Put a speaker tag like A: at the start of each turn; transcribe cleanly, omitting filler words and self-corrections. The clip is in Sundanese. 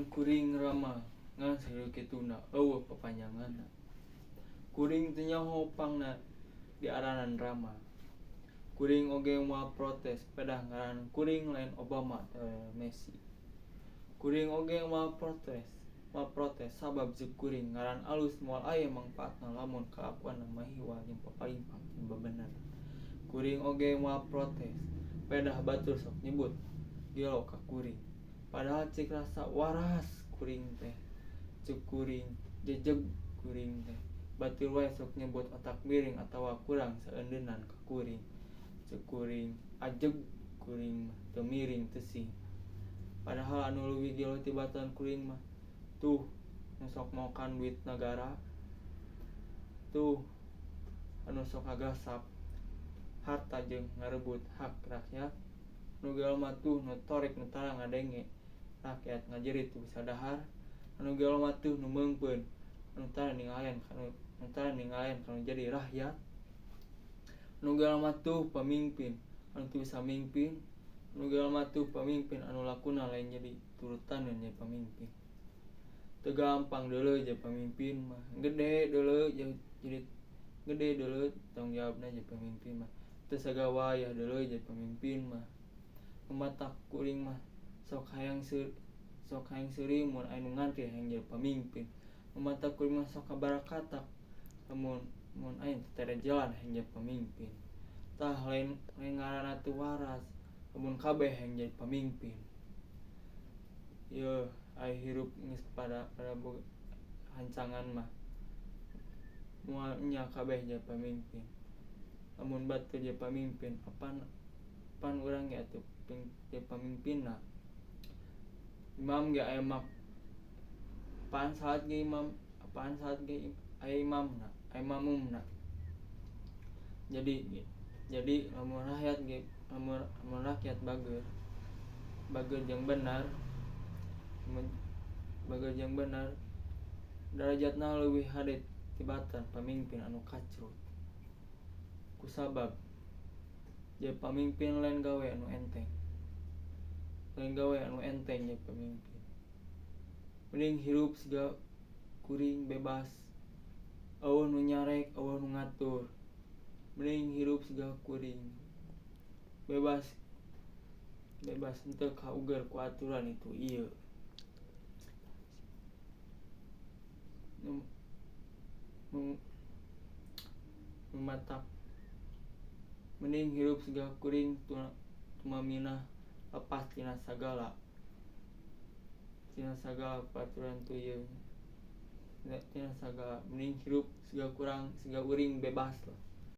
A: Ngaran kuring Rama ngan sakieu kituna eueuh papanjanganna. Kuring teu nyaho pangna diaranan Rama. Kuring oge moal protes pedah ngaran kuring lain Obama atawa Messi. Kuring oge moal protes sabab ceuk kuring ngaran alus moal aya mangpaatna lamun kalakuanna mahiwal jeung papalimpang tina bebener. Kuring oge moal protes pedah batur sok nyebut gelo ka kuring. Padahal ceuk rasa waras kuring teh, ceuk kuring jejeg kuring teh. Batur wae sok nyebut otak miring atawa kurang saeundeunan ka kuring. Ceuk kuring ajeg kuring mah teu miring teu sing. Padahal anu leuwih gelo tibatan kuring mah tuh nu sok mokan duit nagara, tuh anu sok ngagasap harta jeung ngarebut hak rakyat. Nu gelo mah tuh nu torek nu tara ngadenge rakyat ngajerit teu bisa dahar. Anu gelo mah tuh nu meungpeun anu tara ningalian kanu jadi rakyat. Anu gelo mah tuh pamimpin anu teu bisa mingpin. Anu gelo mah tuh pamimpin anu lakuna lain jadi turutaneun jadi pamimpin. Teu gampang deuleu jadi pamimpin mah, gede deuleu jadi gede deuleu tanggung jawabna jadi pamimpin mah. Teu sagawayah deuleu jadi pamimpin mah. Matak kuring mah sok hayang seuri mun aya nu ngantri hayang jadi pamimpin. Matak kuring mah sok kabarakatak lamun mun aya teu tere jalan hayang jadi pamimpin. Tah lain ngaranna teu waras lamun kabeh hayang jadi pamimpin. Yeuh aya hirup geus pada boga hancangan mah moal nya kabeh jadi pamimpin. Lamun batur jadi pamimpin apan urang ge atuh jadi pamimpinna. Imam ge aya mak apaan salat ge imam, apaan salat ge aya imamna, aya makmumna. Jadi lamun rakyat ge lamun rakyat bager jeung bener, bager jeung bener darajatna leuwih hade tibatan pamimpin anu kacrut. Kusabab jadi pamimpin lain gawe anu enteng. Lain gawe anu enteng jadi pamimpin. Mending hirup siga kuring bebas. Eueuh nu nyarek, eueuh nu ngatur. Mending hirup siga kuring bebas. Bebas henteu kauger ku aturan itu ieu. Matak mending hirup siga kuring tumaminah lepas tina sagala peraturan tu ieu. Tina sagala mending hirup siga kurang siga uring bebas lah.